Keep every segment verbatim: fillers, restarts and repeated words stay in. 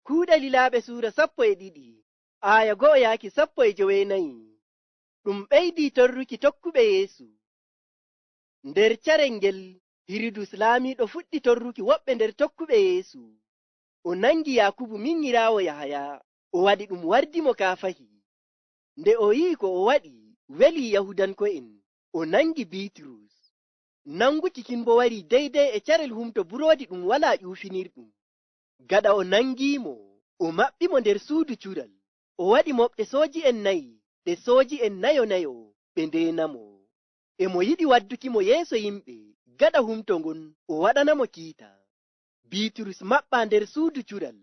Kuuɗe Lilaaɓe suura sappo e ɗiɗi, aaya go'o yaaki sappo e joweenayi. Ɗum ɓeydii torruki tokkuɓe Yeesu. Nder carel ngel, Hirudus laamiiɗo fuɗɗi torruki woɓɓe nder tokkuɓe Yeesu. O nangi Yaakubu minyiraawo Yahaya, o waɗi ɗum wardi mo kaafahi. Nde o yi'i ko o waɗi welii Yahuudanko'en, o nangi Biiturus. Nanguki kin boo wari deydey e carel humto buroodi ɗum walaa ƴuufinirɗum. Gaɗa o nangii mo, o maɓɓi mo nder suudu cural. O waɗi moɓɗe sooji'en nayi ɗe sooji'en nayo nayo ɓe ndeena mo. E mo yiɗi wadduki mo yeeso yimɓe gaɗa humto ngon o waɗana mo kiita. Biiturus maɓɓaa nder suudu cural,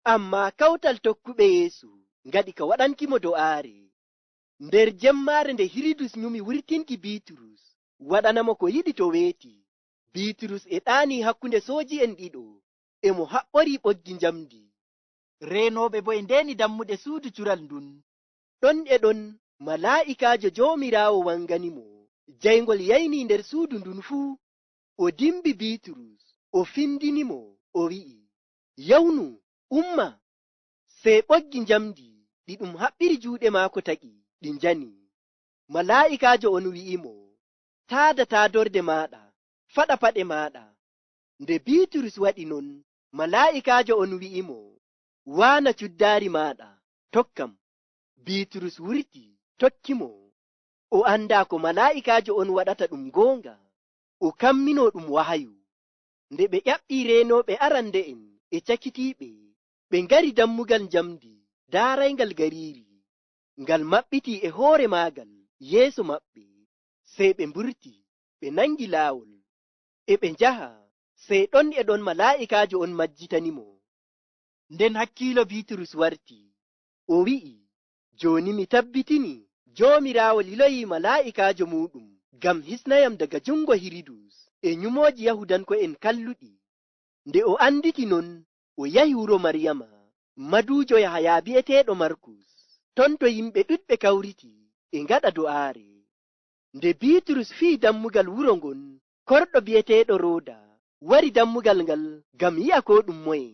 ammaa kawtal tokkuɓe Yeesu ngaɗi ka waɗanki mo do'aare. Nder jemmaare nde Hirudus nyumi wurtinki Biiturus, waɗana mo ko yiɗi to weeti, Biiturus e ɗaanii hakkunde sooji'en ɗiɗo, e mo haɓɓorii ɓoggi njamndi. Reenooɓe boo e ndeeni dammuɗe suudu cural ndun. Ɗon e ɗon, malaa'ikaajo Joomiraawo wangani mo, jayngol yaynii nder suudu ndun fuu. O dimbi Biiturus, o findini mo, o wi'i, "Yawnu, umma!" Sey ɓoggi njamndi ɗi ɗum haɓɓiri juuɗe maako taƴi, ɗi njani. Malaa'ikaajo on wi'i mo, "Taada taadorde maaɗa, faɗa paɗe maaɗa." Nde Biiturus waɗi non, malaa'ikaajo on wi'i mo, "Waana cuddaari maaɗa, tokkam." Biiturus wurti, tokki mo. O anndaa ko malaa'ikaajo on waɗata ɗum goonga. O kamminoo ɗum wahayu. Nde ɓe ƴaɓɓii reenooɓe arande'en e cakitiiɓe, ɓe ngari dammugal njamndi daarayngal gariiri. Ngal maɓɓitii e hoore maagal yeeso maɓɓe. Sey ɓe mburti, ɓe nangi laawol. E ɓe njaha, sey ɗon e ɗon malaa'ikaajo on majjitani mo. Nden hakkiilo Biiturus warti. O wi'i, "Jooni mi tabbitini Joomiraawo liloyii malaa'ikaajo muuɗum ngam hisnayam daga junngo Hirudus e nyumooji Yahuudanko'en kalluɗi." Nde o annditi non, o yahi wuro Mariyama, maduujo Yahaya bi'eteeɗo Markus. Ton to yimɓe ɗuɗɓe kawriti e ngaɗa do'aare. Nde Biiturus fiyi dammugal wuro ngon, korɗo bi'eteeɗo Rooda wari dammugal ngal ngam yi'a koo ɗum moye.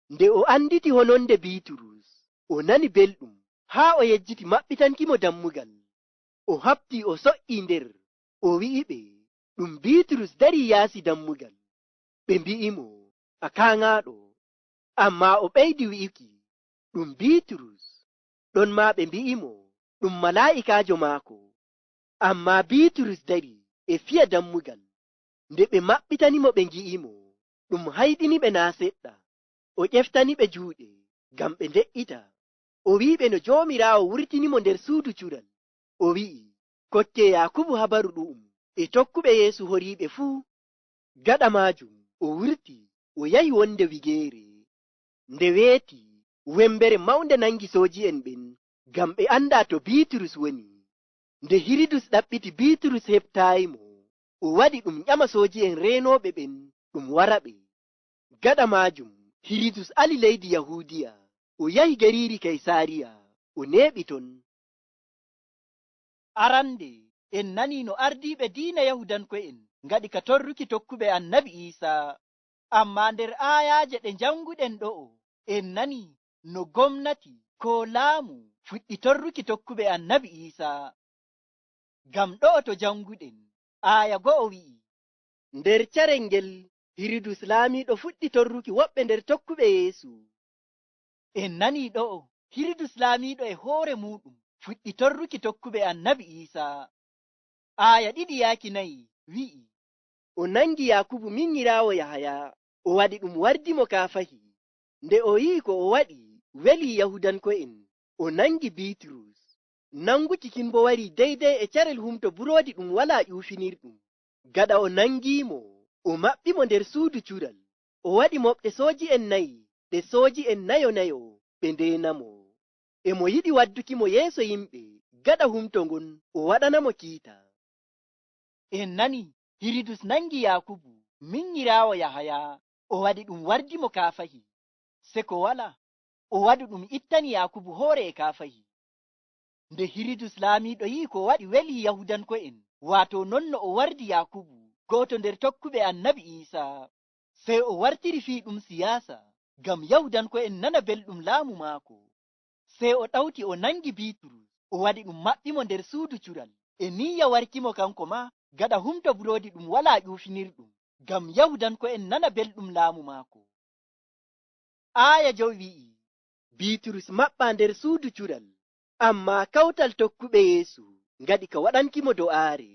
Nde o annditi hononde Biiturus, o nani belɗum haa o yejjiti maɓɓitanki mo dammugal. O haɓti, o so'ii nder, o wi'i ɓe, "Ɗum Biiturus darii yaasi dammugal." Ɓe mbi'i mo, "A kaaŋaaɗo." Ammaa o ɓeydi wi'uki, "Ɗum Biiturus." Ɗon maa ɓe mbi'i mo, "Ɗum malaa'ikaajo maako." Ammaa Biiturus dari e fiya dammugal. Nde ɓe maɓɓitani mo ɓe ngi'i mo, ɗum hayɗini ɓe naa' seɗɗa. O ƴeftani ɓe juuɗe ngam ɓe nde'ita. O wi'i ɓe no Joomiraawo wurtini mo nder suudu cural. O wi'i, "Kokkee Yaakubu habaru ɗu'um e tokkuɓe Yeesu horiiɓe fuu." Gaɗa maajum o wurti, o yahi wonde wigeere. Nde weeti, wembere mawnde nangi sooji'en ɓen, ngam ɓe anndaa to Biiturus woni. Nde Hirudus ɗaɓɓiti Biiturus heɓtaayi mo, o waɗi ɗum ƴama sooji'en reenooɓe ɓen ɗum wara ɓe. Gaɗa maajum, Hirudus ali leydi Yahuudiya, o yahi gariiri Kaysaariya, o neeɓi ton. Arande, en nanii no ardiiɓe diina Yahuudanko'en ngaɗi ka torruki tokkuɓe Annabi Iisaa. Ammaa nder aayaaje ɗe njannguɗen ɗo'o, en nanii no gomnati koo laamu fuɗɗi torruki tokkuɓe Annabi Iisaa. Ngam ɗo'o to njannguɗen, aaya go'o wi'i, "Nder carel ngel, Hirudus laamiiɗo fuɗɗi torruki woɓɓe nder tokkuɓe Yeesu." En nanii ɗo'o, Hirudus laamiiɗo e hoore muuɗum fuɗɗi torruki tokkuɓe Annabi Iisaa. Aaya ɗiɗi yaaki nayi wi'i, "O nangi Yaakubu minyiraawo Yahaya, o waɗi ɗum wardi mo kaafahi. Nde o yi'i ko o waɗi welii Yahuudanko'en, o nangi Biiturus. Nanguki kin boo wari deydey e carel humto buroodi ɗum walaa ƴuufinirɗum. Gaɗa o nangii mo, o maɓɓi mo nder suudu cural. O waɗi moɓɗe sooji'en nayi ɗe sooji'en nayo nayo ɓe ndeena mo. E mo yiɗi wadduki mo yeeso yimɓe gaɗa humto ngon, o waɗana mo kiita." En nani Hirudus nangi Yaakubu, minyiraawo Yahaya, o waɗi ɗum wardi mo kaafahi. Seko walaa, o waɗu ɗum ittani Yaakubu hoore e kaafahi. Nde Hirudus laamiiɗo yi'i ko waɗi welii Yahuudanko'en, waato non no o wardi Yaakubu, gooto nder tokkuɓe Annabi Iisaa, sey o wartiri fii ɗum siyaasa. ngam Yahudanko'en nana belɗum laamu maako. Sey o ɗawti o nangi Biiturus, o waɗi ɗum maɓɓi mo nder suudu cural, e niyya warki mo kanko maa, gaɗa humto buroodi ɗum walaa ƴuufinirɗum, ngam Yahudanko'en nana belɗum laamu maako. Aaya jowi wi'i, Biiturus maɓɓaa nder suudu cural, ammaa kawtal tokkuɓe Yeesu ngaɗi ka waɗanki mo do'aare.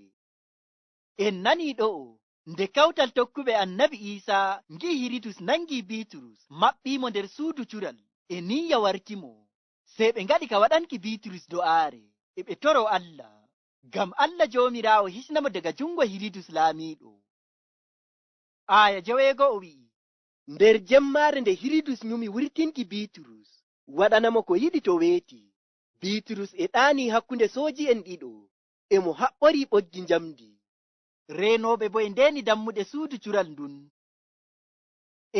En nanii ɗo'o, nde kawtal tokkuɓe Annabi Iisaa ngi'i Hirudus nangii Biiturus, maɓɓii mo nder suudu cural, e niyya warki mo, sey ɓe ngaɗi ka waɗanki Biiturus do'aare, e ɓe toro Allah, ngam Allah Joomiraawo hisna mo daga junngo Hirudus laamiiɗo. Aaya joweego'o wi'i, Nder jemmaare nde Hirudus nyumi wurtinki Biiturus, waɗana mo ko yiɗi to weeti, Biiturus e ɗaanii hakkunde sooji'en ɗiɗo, e mo haɓɓorii ɓoggi njamndi. Reenooɓe boo e ndeeni dammuɗe suudu cural ndun.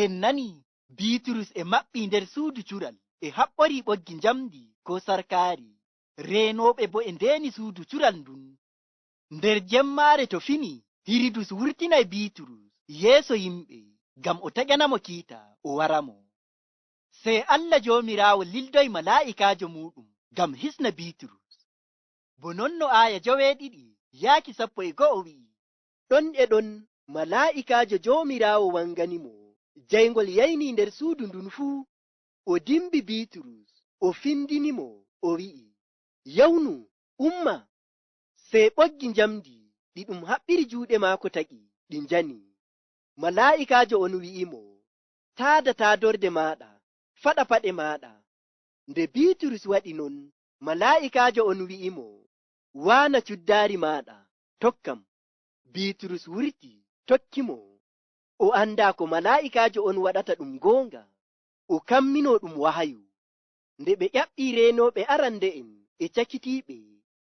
En nanii Biiturus e maɓɓii nder suudu cural, e haɓɓorii ɓoggi njamndi koo sarkaari. Reenooɓe boo e ndeeni suudu cural ndun. Nder jemmaare to fini, Hirudus wurtinay Biiturus yeeso yimɓe, ngam o taƴana mo kiita, o wara mo. Sey Allah Joomiraawo lildoy malaa'ikaajo muuɗum ngam hisna Biiturus. Bo non no aaya joweeɗiɗi yaaki sappo e go'o wi'i, Ɗon e ɗon, malaa'ikaajo Joomiraawo wangani mo, jayngol yaynii nder suudu ndun fuu. O dimbi Biiturus, o findini mo, o wi'i, Yawnu, umma! Sey ɓoggi njamndi ɗi ɗum haɓɓiri juuɗe maako taƴi, ɗi njani. Malaa'ikaajo on wi'i mo, Taada taadorde maaɗa, faɗa paɗe maaɗa. Nde Biiturus waɗi non, malaa'ikaajo on wi'i mo, Waana cuddaari maaɗa, tokkam. Biiturus wurti, tokki mo. O anndaa ko malaa'ikaajo on waɗata ɗum goonga. O kamminoo ɗum wahayu. Nde ɓe ƴaɓɓii reenooɓe arande'en e cakitiiɓe,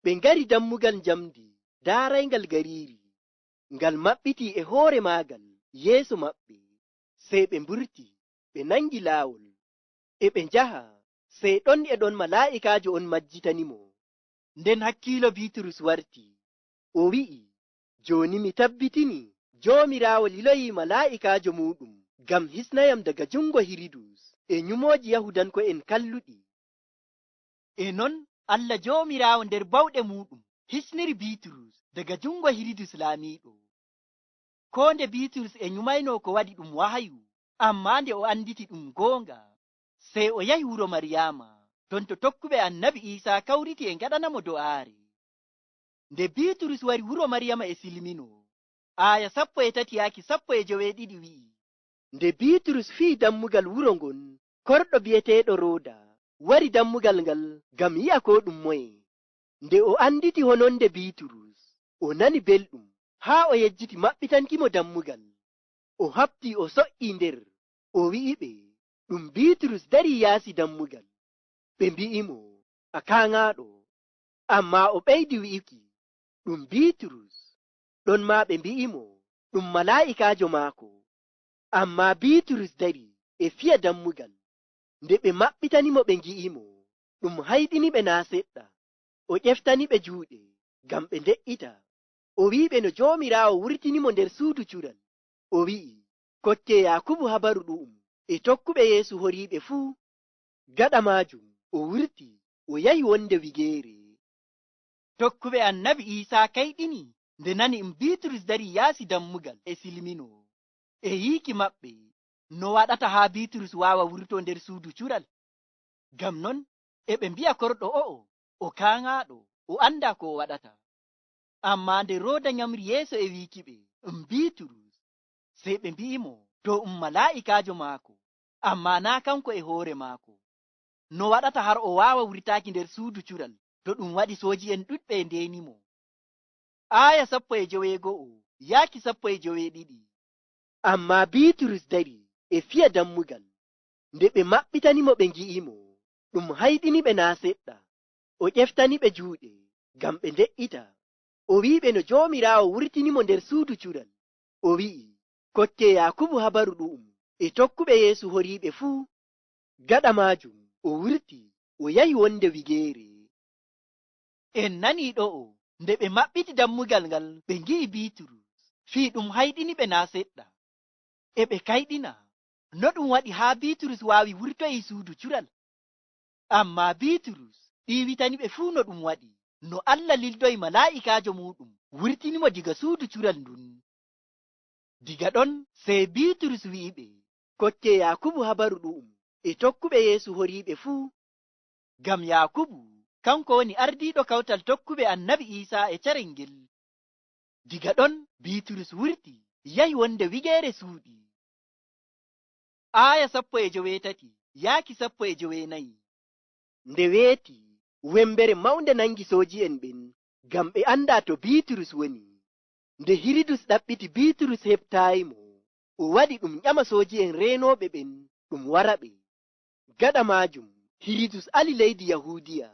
ɓe ngari dammugal njamndi daarayngal gariiri. Ngal maɓɓitii e hoore maagal yeeso maɓɓe. Sey ɓe mburti, ɓe nangi laawol. E ɓe njaha, sey ɗon e ɗon malaa'ikaajo on majjitani mo. Nden hakkiilo Biiturus warti. O wi'i, Jooni mi tabbitini, Joomiraawo liloyii malaa'ikaajo muuɗum ngam hisnayam daga junngo Hirudus e nyumooji Yahuudanko'en kalluɗi. E non, Allah Joomiraawo nder bawɗe muuɗum hisniri Biiturus daga junngo Hirudus laamiiɗo. Koo nde Biiturus e nyumaynoo ko waɗi ɗum wahayu, ammaa nde o annditi ɗum goonga, sey o yahi wuro Maryaama, ton to tokkuɓe Annabi Iisaa kawriti e ngaɗana mo do'aare. Nde Biiturus wari wuro Maryaama e silmino, aaya sappo e tati yaaki sappo e joweeɗiɗi wi'i, Nde Biiturus fiyi dammugal wuro ngon, korɗo bi'eteeɗo Rooda wari dammugal ngal ngam yi'a koo ɗum moye. Nde o annditi hononde Biiturus, o nani belɗum, haa o yejjiti maɓɓitanki mo dammugal. O haɓti, o so'ii nder, o wi'i ɓe, Ɗum Biiturus darii yaasi dammugal. Ɓe mbi'i mo, A kaaŋaaɗo. Ammaa o ɓeydi wi'uki, Ɗum Biiturus. Ɗon maa ɓe mbi'i mo, Ɗum malaa'ikaajo maako. Ammaa Biiturus darii e fiya dammugal. Nde ɓe maɓɓitani mo ɓe ngi'i mo, ɗum hayɗini ɓe naa' seɗɗa. O ƴeftani ɓe juuɗe ngam ɓe nde'ita. O wi'i ɓe no Joomiraawo wurtini mo nder suudu cural. O wi'i, Kokkee Yaakubu habaru ɗu'um e tokkuɓe Yeesu horiiɓe fuu. Gaɗa maajum o wurti, o yahi wonde wigeere. Tokkuɓe Annabi Iisaa kayɗini nde nani ɗum Biiturus darii yaasi dammugal e silmino. E yiiki maɓɓe, no waɗata haa Biiturus waawa wurtoo nder suudu cural? Ngam non, e ɓe mbi'a korɗo o'o, o kaaŋaaɗo, o anndaa ko o waɗata. Ammaa nde Rooda nyamri yeeso e wiikiɓe, ɗum Biiturus, sey ɓe mbi'i mo, to ɗum malaa'ikaajo maako, ammaa naa' kanko e hoore maako. No waɗata har o waawa wurtaaki nder suudu cural, to ɗum waɗi sooji'en ɗuɗɓe e ndeeni mo? Aaya sappo e joweego'o, yaaki sappo e joweeɗiɗi. Ammaa Biiturus darii e fiya dammugal. Nde ɓe maɓɓitani mo ɓe ngi'i mo, ɗum hayɗini ɓe naa' seɗɗa. O ƴeftani ɓe juuɗe ngam ɓe nde'ita. O wi'i ɓe no Joomiraawo wurtini mo nder suudu cural. O wi'i, Kokkee Yaakubu habaru ɗu'um e tokkuɓe Yeesu horiiɓe fuu. Gaɗa maajum o wurti, o yahi wonde wigeere. En nanii ɗo'o, nde ɓe maɓɓiti dammugal ngal, ɓe ngi'i Biiturus, fii ɗum hayɗini ɓe naa' seɗɗa. E ɓe kayɗina. No ɗum waɗi haa Biiturus waawi wurtoyi suudu cural? Ammaa Biiturus ɗiiwitani ɓe fuu no ɗum waɗi, no Allah lildoyi malaa'ikaajo muuɗum, wurtini mo diga suudu cural ndun. Diga ɗon, sey Biiturus wi'i ɓe, "Kokkee Yaakubu habaru ɗu'um, e tokkuɓe Yeesu horiiɓe fuu." Ngam Yaakubu, kanko woni ardiiɗo kawtal tokkuɓe Annabi Iisaa e carel ngel. Diga ɗon, Biiturus wurti, yahi wonde wigeere suuɗi. Aaya sappo e joweetati, yaaki sappo e joweenayi. Nde weeti, wembere mawnde nangi sooji'en ɓen, ngam ɓe anndaa to Biiturus woni. Nde Hirudus ɗaɓɓiti Biiturus heɓtaayi mo, o waɗi ɗum ƴama sooji'en reenooɓe ɓen, ɗum wara ɓe. Gaɗa maajum, Hirudus ali leydi Yahuudiya,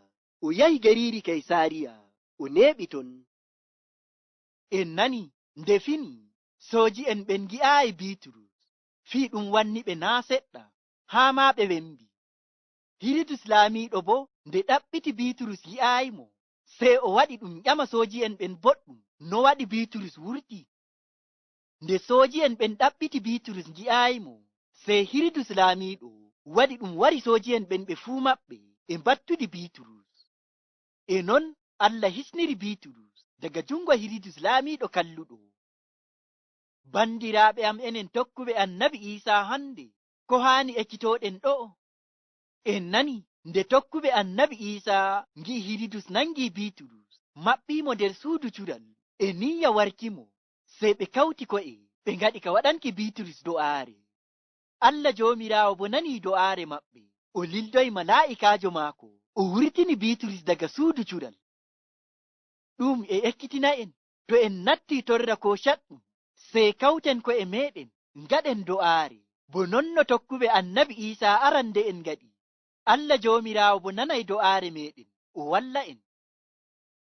o yahi gariiri Kaysaariya, o neeɓi ton. En nani, nde fini, sooji'en ɓen ngi'aayi Biiturus, fii ɗum wanni ɓe naa' seɗɗa, haa maa ɓe wembi. Hirudus laamiiɗo boo, nde ɗaɓɓiti Biiturus yi'aayi mo, sey o waɗi ɗum ƴama sooji'en ɓen boɗɗum, no waɗi Biiturus wurti. Nde sooji'en ɓen ɗaɓɓiti Biiturus ngi'aayi mo, sey Hirudus laamiiɗo waɗi ɗum wari sooji'en ɓen ɓe fuu maɓɓe e mbattudi Biiturus. E non, Allah hisniri Biiturus daga jungo Hirudus laamiiɗo kalluɗo. Bandiraaɓe am, enen tokkuɓe Annabi Iisaa hande, ko haani ekkitooɗen ɗo'o? En nani, nde tokkuɓe Annabi Iisaa ngi'i Hirudus nangii Biiturus, maɓɓii mo nder suudu cural, e niyya warki mo, sey ɓe kawti ko'e, ɓe ngaɗi ka waɗanki Biiturus do'aare. Allah Joomiraawo boo nanii do'aare maɓɓe, o lildoyi malaa'ikaajo maako, o wurtini Biiturus daga suudu cural. Ɗum e ekkitina'en, to en nattii torra koo caɗɗum, sey kawten ko'e meeɗen, ngaɗen do'aare, bo non no tokkuɓe Annabi Iisaa arande'en ngaɗi. Allah Joomiraawo boo nanay do'aare meeɗen, o walla'en.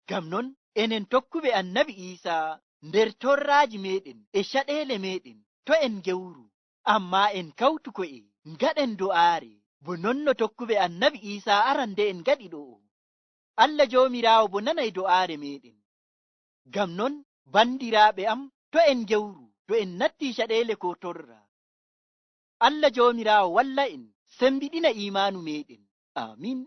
Ngam non, enen tokkuɓe Annabi Iisaa, nder torraaji meeɗen e caɗeele meeɗen, to' en ngewru, ammaa en kawtu ko'e, ngaɗen do'aare, bo non no tokkuɓe Annabi Iisaa arande'en ngaɗi ɗo'o. Allah Joomiraawo boo nanay do'aare meeɗen. Ngam non, bandiraaɓe am, to' en ngewru, to en nattii caɗeele koo torra. Allah Joomiraawo walla'en, sembiɗina iimaanu meeɗen. Aamin.